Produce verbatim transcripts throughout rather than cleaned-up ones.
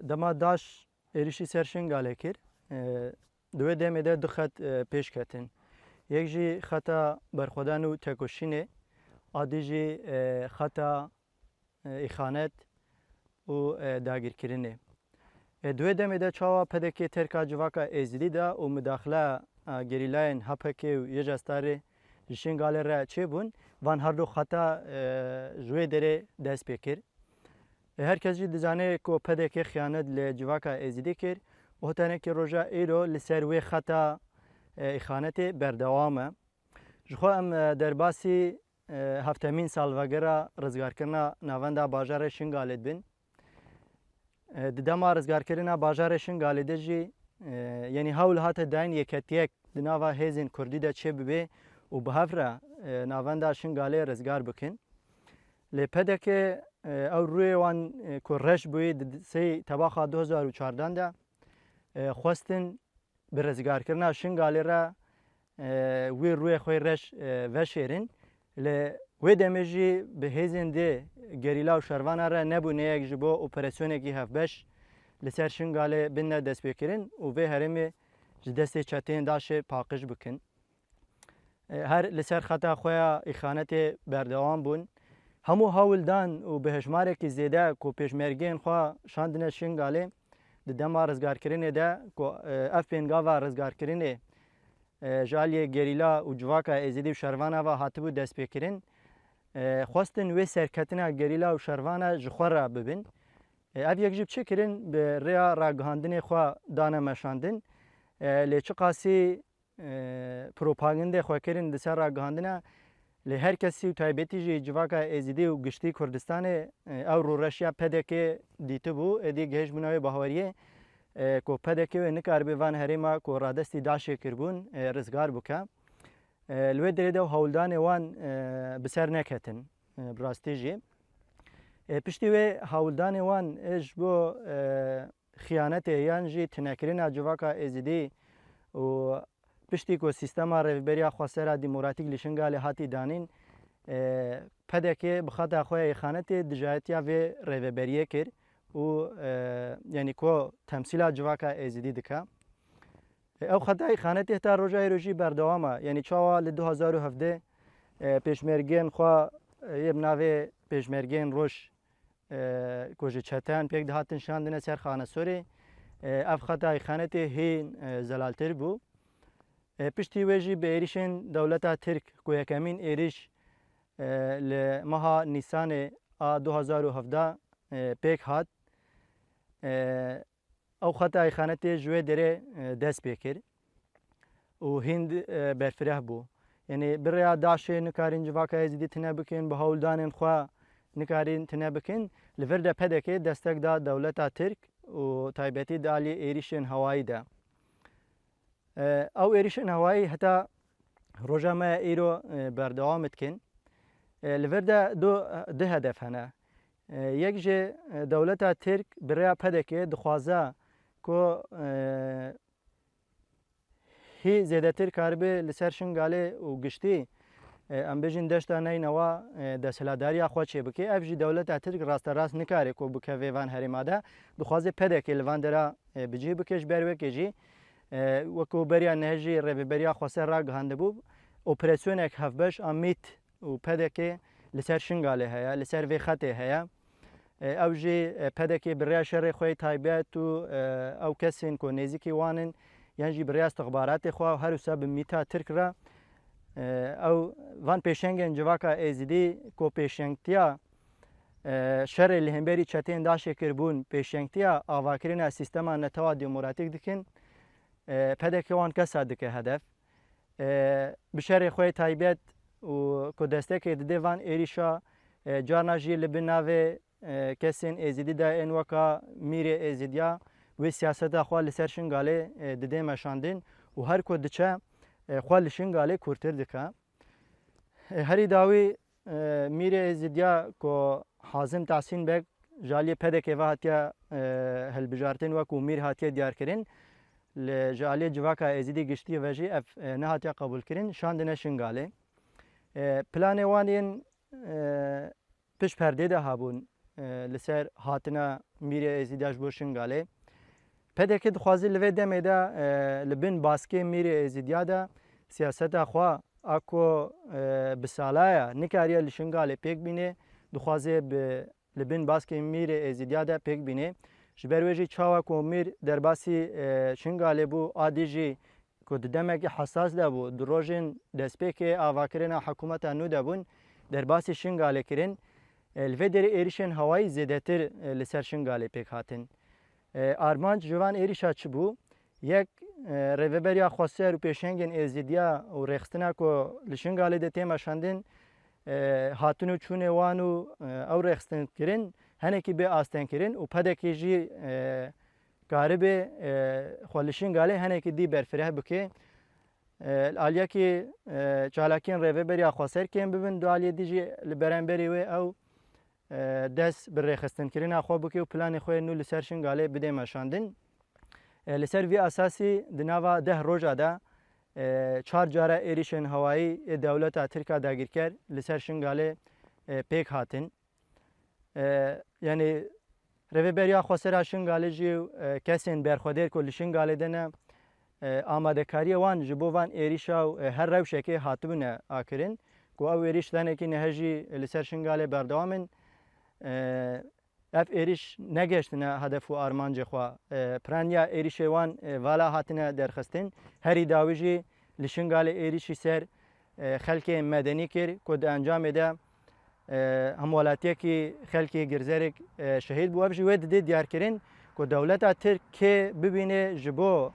Dema DAIŞ êrişî ser Şingalê kir, e, di wê demê de du xet, e, pêş ketin. Yek jî xeta berxwedan û tekoşînê, a dî jî, e, xeta, e, îxanet û, e, dagirkirinê. E, di wê demê de çawa P D K terka civaka Êzidî da û mudaxila, e, gerîlayên H P K û Y J Starê ji Şingalê re çêbûn, van her du xeta, e, ji wê derê dest pê kir. E, her kes jî dizane ku P D K xiyanet li civaka Êzidî kir û tenekê roja îro li ser wê xeta, e, îxanetê berdewam e. Ji xwe em, e, derbasî, e, heftemîn salvegera rizgarkirina navenda bajarê Şingalê dibin. E, di dema rizgarkirina bajarê Şingalê de jî, e, yenî hewl hate dayîn yeketiyek di nava hêzên kurdî de çêbibe û bi hev re, e, navenda Şingalê rizgar bikin. Lê P D K, e, ew rûyê wan, e, ku reş bûyî di sê Tebaxa du hezar û çardan de, e, xwestin bi rizgarkirina Şingalê re, e, wî rûyê xwe reş, e, veşêrin. Lê wê demê jî bi hêzên dê gerîla û şervana re nebû neyek ji bo operasyonekî hevbeş li ser Şingalê bine destpêkirin û vê herêmê ji destê çeteyên DAIŞê paqij bikin. E, her li ser xeta xwe ya îxanetê berdewam bûn. Hemû hewldan û bi hejmarekî zêde ku pêşmergeyên xwe şandine Şingalê, di dema rizgarkirinê de ku, e, ev pêngava rizgarkirinê, e, ji aliyê gerîla û civaka Êzidî û şervana ve hatibû destpêkirin, e, xwestin wê serketina gerîla û şervana ji xwe re bibin. E, ev yek jî bi çi kirin? Bi rêya ragihandinê xwe dane meşandin. E, lê çiqasî e, propagandê xwe kirin di ser ragihandina, lê her kesî û taybetî jî civaka Êzidî û giştî Kurdistanê, e, ew rûreşiya P D K dîtibû, êdî gihêjbûna wê baweriyê, e, ku P D K wê nikaribe van herêma ku radestî DAIŞê kiribûn, e, rizgar bike. E, li wê derê de hewldanê wan, e, bi ser neketin, e, bi rastî jî. E, piştî wê hewldanê wan, e, ji bo, e, xiyanetê yan jî tunekirina civaka Êzidî û piştî ku sîstema rêveberiya xwesera demokratîk li Şingalê hatî danîn, e, P D K bi xeta xwe ya îxanetê dijayetiya vê rêveberiyê kir û, e, yanî ku temsîla civaka Êzidî dike. E, ew xeta îxanetê heta roja îro jî berdewam e. Yanî çawa li du hezar û hevdeh, e, pêşmergeyên xwe, e, yê bi navê Pêşmergeyên Roj, e, ku ji çeteyan pêk dihatin şandine ser Xanesorê, e, ev xeta îxanetê hîn, e, zelaltir bû. E, piştî wê jî bi êrişên dewleta Tirk ku yekemîn êriş, e, li meha Nîsanê a du hezar û hevdeh, e, pêk hat, e, ew xeta îxanetê ji wê derê, e, dest pê kir û hîn, e, berfireh bû. Yanî bi rêya DAIŞê nikarin civaka Êzidî tune bikin, bi hewldanên xwe nikarin tune bikin. Li vir de P D K destek da dewleta Tirk û taybetî di alî êrişên hewayî de. E, ew êrişên hewayî heta roja me ya îro, e, berdewam dikin. E, li vir de du, du hedef hene. E, yek jî, e, dewleta Tirk bi rêya P D K dixwaze ku, e, hî zêdetir karibe li ser Şingalê û giştî, e, em bêjin deşta Neynewa, e, desthilatdariya xwe çêbike. Ev jî dewleta Tirk rasterast nikare ku bike vê van herêma de. Dixwaze P D K li van dera, e, bi cih bike. Ji ber wekê jî, e, wekî beriya nehê jî rêveberiya xweser ragihandibû, operasyonek hevbeş a MÎT û P D K li ser Şingalê heye, li ser vê xetê heye. E, ew jî, e, P D K bi rêya şerê xwe yê taybet û, e, ew kesên ku nêzîkî wan in, yan jî bi rêya istixbaratê xwe û her wisa bi MÎTa Tirk re, e, ew van pêşengên civaka Êzidî ku pêşengtiya, e, şerê li hemberî çeteyên DAIŞê kiribûn, pêşengtiya avakirina sîstema netewa demokratîk dikin, e, P D K wan kesa dike hedef. E, bi şerê xwe yê taybet û ku destekê dide van êrîşa, e, carna jî li bin navê, e, kesên Êzidî de ên weka Mîrê Êzidiya wê siyaseta xwe li ser Şingalê, e, dide meşandin û her ku diçe, e, xwe li Şingalê kûrtir dike. E, herî dawî, e, Mîrê Êzidiya ku Hazim Tahsîn Beg ji aliyê P D K ve hatiye, e, hilbijartin, wekû mîr hatiye diyarkirin, li ji aliyê civaka Êzidî giştî ve jî ev, e, nehatiye qebûlkirin, şandine Şingalê. E, planê wan yên, e, pişt perdê de hebûn. e, li ser hatina Mîrê Êzîdiya ji bo Şingalê. P D K dixwaze li vê demê de, e, li bin baskê Mîrê Êzîdiya de siyaseta xwe a ku, e, bi sala ye nikariye li Şingalê pêk bîne, dixwaze bi, li bin baskê Mîrê Êzîdiya de pêk bîne. Ji ber wê jî çawa ku Mîr derbasî, e, Şingalê bû, a dî jî ku di demekî hesas de bû, di rojên destpêkê avakirina hikûmeta nû de bûn, derbasî Şingalê kirin. E, li vê derê êrîşên hewayî zêdetir, e, li ser Şingalê pêk hatin. E, armanc ji van êrîşa çi bû? Yek, e, Rêveberiya Xweser û pêşengên Êzîdiya û rêxistina ku li Şingalê de tê meşandin, e, hatin û çûnê wan û, e, ew rêxistin kirin, henekî bê astengkirin û P D K jî, e, karibe, e, xwe li Şingalê henekî dî berfireh bike. E, li aliyekî, e, çalakiyên Rêveberiya Xweser kêm bibin, di aliyê dî jî li beramberî wê ew, e, dest bi rêxistinkirina xwe bike û planê xwe yê nû li ser Şingalê bide meşandin. E, li ser vî esasî di nava deh roja de, e, çar cara êrîşên hewayî ê dewleta Tirk a dagîrker li ser Şingalê, e, pêk hatin. E, yanî Rêveberiya Xwesera Şingalê jî, e, kesên berxwedêr ku li Şingalê de ne, e, amadekariyê wan ji bo van êrîşa û, e, her rewşekê hatibûne akirin, ku ew êrîş tenekî nihe jî li ser Şingalê berdewam in. E, ev êrîş negeştine hedef û armancê xwe. E, piraniya êrîşê wan, e, vala hatine derxistin. Herî dawî jî li Şingalê êrîşî ser, e, xelkê medenî kir ku di encamê de, e, hemwelatiyekî xelkê girzerik, e, şehîd bû. Ev jî wê didê diyarkirin ku dewleta Tirk kê bibîne ji bo,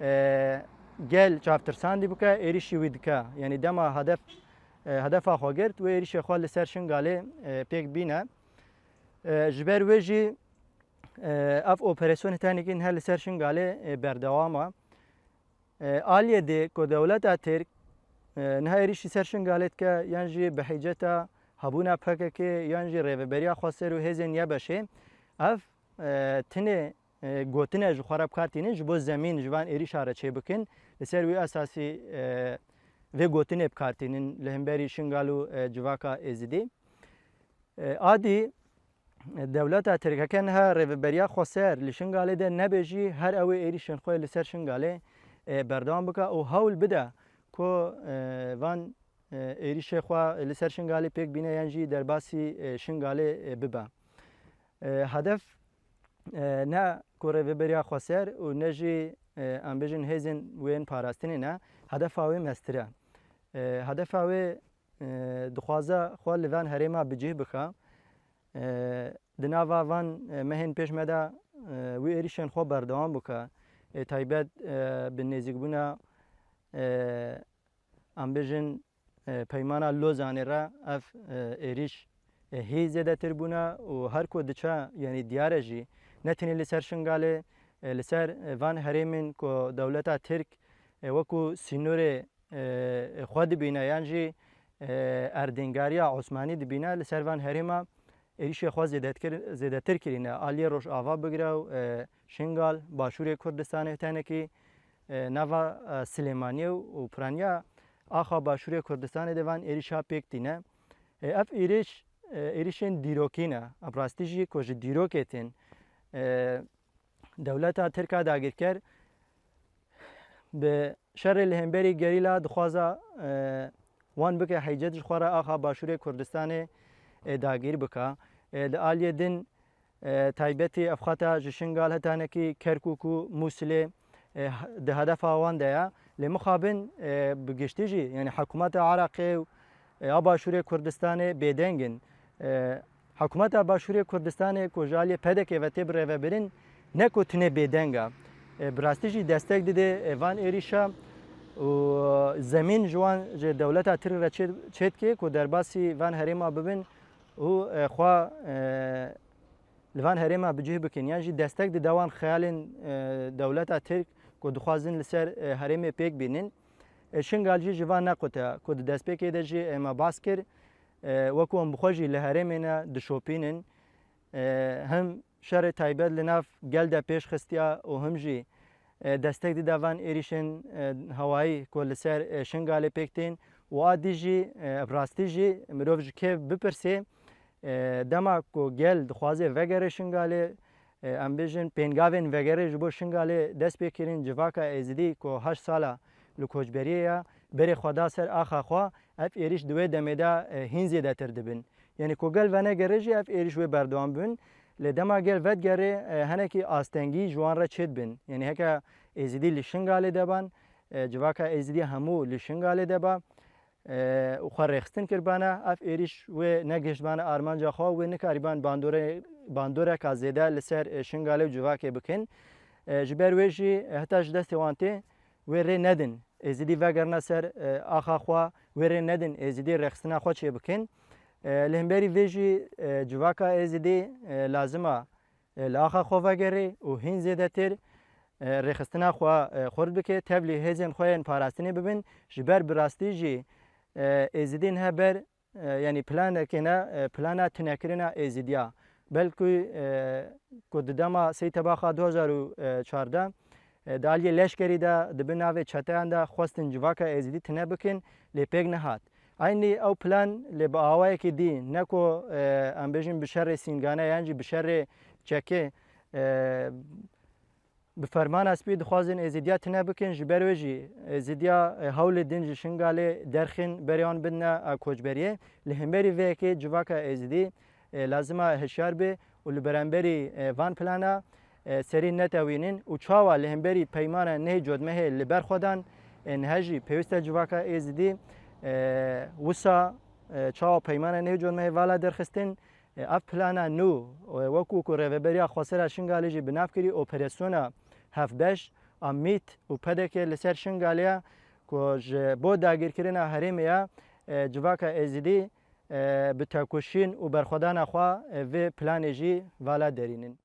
e, gel çavtirsandî bike, êrîşî wî dike. Yanî dema hedef, e, hedefa xwe girt, wê êrîşê xwe li ser Şingalê, e, pêk bîne. E, ji ber wê jî, e, ev operasyonê tenekî niha li ser Şingalê, e, berdewam e. E, aliyê dê ku dewleta Tirk, e, niha êrîşî ser Şingalê dike, yan jî bi hiceta hebûna P K K, yan jî Rêveberiya Xweser û hêzên YBŞ'ê, ev, e, tinê, e, gotine ji xwe re bi kar tînin, ji bo zemîn ji van êrîşa re çêbikin. Li ser wî esasî, e, vê gotinê bi kar tînin li hemberî Şingal û, e, civaka Êzidî. E, a dî, e, dewleta Tirk heke niha Rêveberiya Xweser li Şingalê de nebe jî, her ew ê êrîşên xwe li ser Şingalê, e, berdewam bike û hewl bide ku, e, van, e, êrîşê xwe li ser Şingalê pêk bîne yan jî derbasî, e, Şingalê, e, bibe. E, hedef, e, ne ku Rêveberiya Xweser û ne jî, e, em bêjin hêzên wê yên parastinê ne, hedefa wê mestir e. E, hedefa wê, e, dixwaze xwe li van herêma bi cih bixe. E, di nava van, e, mehên pêş me de, e, wî êrîşên xwe berdewam bike. E, taybet, e, bi nêzîkbûna, e, em bêjin, e, Peymana Lozanê re ev, e, êrîş, e, hî zêdetir bûne û her ku diçe, yanî diyar e jî, ne tenê li ser Şingalê, e, li ser, e, van herêmên ku dewleta Tirk, e, wekû sînorê, e, xwe dibîne yan jî, e, erdêngariya Osmanî dibîne, li ser van herêma êrîşê xwe zêdetkir-, zêdetir kirîne. Aliyê Rojava bigire û, e, Şingal, Başûrê Kurdistanê tenekî, e, nava, e, Silêmaniyê û piraniya axa Başûrê Kurdistanê de van êrîşa pêk tîne. E, ev êrîş, e, êrîşên dîrokî ne. Ev rastî jî ku ji dîrokê tên, e, dewleta Tirk a dagîrker bi şerê li hemberî gerîla dixwaza, e, wan bike heycet ji xwe re axa Başûrê Kurdistanê, e, dagîr bike. E, li aliyê din, e, taybetî ev xeta ji Şingal hetanekî Kerkûk û Mûsilê, e, h-, di hedefa wan de ye. Lê mixabin, e, bi giştî jî, yanî hikûmeta Iraqê û, e, a Başûrê Kurdistanê bêdeng in. E, hikûmeta Başûrê Kurdistanê ku ji aliyê P D K ve tê birêvebirin, ne ku tinê bêdeng e. E, bi rastî jî destek dide, e, van êrîşa û zemîn ji wan ji dewleta Tirk re çê-, çêdike ku derbasî van herêma bibin û, e, xwe, e, li van herêma bi cih bikin, yan jî destek dide wan xeyalên, e, dewleta Tirk ku dixwazin li ser, e, herêmê pêk bînin. E, Şingal jî ji van nequte ku di destpêkê de jî, e, me bas kir, e, wekû em bi xwe jî li herêmê ne dişopînin. E, him şerê taybet li nav gel de pêş xistiya û him jî, e, destek dide van êrîşên, e, hewayî ku li ser, e, Şingalê pêk tên û a dî jî, e, bi rastî jî mirov ji kê bipirse, E, dema ku gel dixwaze vegere Şingalê, e, em bêjin pêngavên vegerê ji bo Şingalê dest pê kirin, civaka Êzidî ku heşt sala li koçberiyê ye, berê xwe da ser axa xwe, ev êrîş di wê demê de, e, hîn zêdetir dibin. Yanî ku gel venegere jî ev êrîş wê berdewam bin. Lê dema gel vedigerê, e, henekî astengî ji wan re çêdibin. Yanî heke Êzidî li Şingalê de ban, e, civaka Êzidî hemû li Şingalê de ba, e, û xwe rêxistin kiribana, ev êrîş wê negihiştibana armanca xwe, wê nikarîban bandore-, bandoreka zêde li ser, e, Şingalê û civakê bikin. E, ji ber wê jî, e, heta ji destê wan tê, wê rê nedin Êzidî vegerine ser, e, axa xwe, wê rê nedin Êzidî rêxistina xwe çêbikin. E, li hemberî vê jî, e, civaka Êzidî, e, lazim a, e, li axa xwe vegerê û hîn zêdetir, e, rêxistina xwe, e, xurt bike, tevlî hêzên xwe yên parastinê bibin. Ji ber bi rastî jî, e, Êzidî niha ber, e, yanî planekê ne, e, plana tunekirina Êzidiya. Belkî, e, ku di dema sê Tebaxa du hezar û çardeh, e, di aliyê leşkerî de, di bin navê çeteyan de xwestin civaka Êzidî tune bikin, lê pêk nehat. Eynî ew plan lê bi awayekî dî, ne ku, e, em bêjin bi şerê Sîngane yan jî bi şerê Çekê, e, bi fermana spî dixwazin Êzidiya tune bikin, ji ber wê jî Êzidiya, e, hewlê din ji Şingalê derxin, berê wan bidine, e, koçberiyê. Li hemberî vê yekê civaka Êzidî, e, lazim a hişyar be û li beramberî, e, van plana, e, serî netewînin û çawa li hemberî peymana nehê cotmehê li ber xwe dan, e, niha jî pêwîst e civaka Êzidî, e, wisa, e, çawa peymana nehê cotmehê vala derxistin, e, ev plana nû, e, wekû ku Rêveberiya Xwesera Şingalê jî bi nav kirî operasyona hevbeş a mît û P D K li ser Şingalê ye ku ji bo dagirkirina herêmê ya, e, civaka Êzidî, e, bi tekoşîn û berxwedana xwe, e, vê planê jî vala derînin.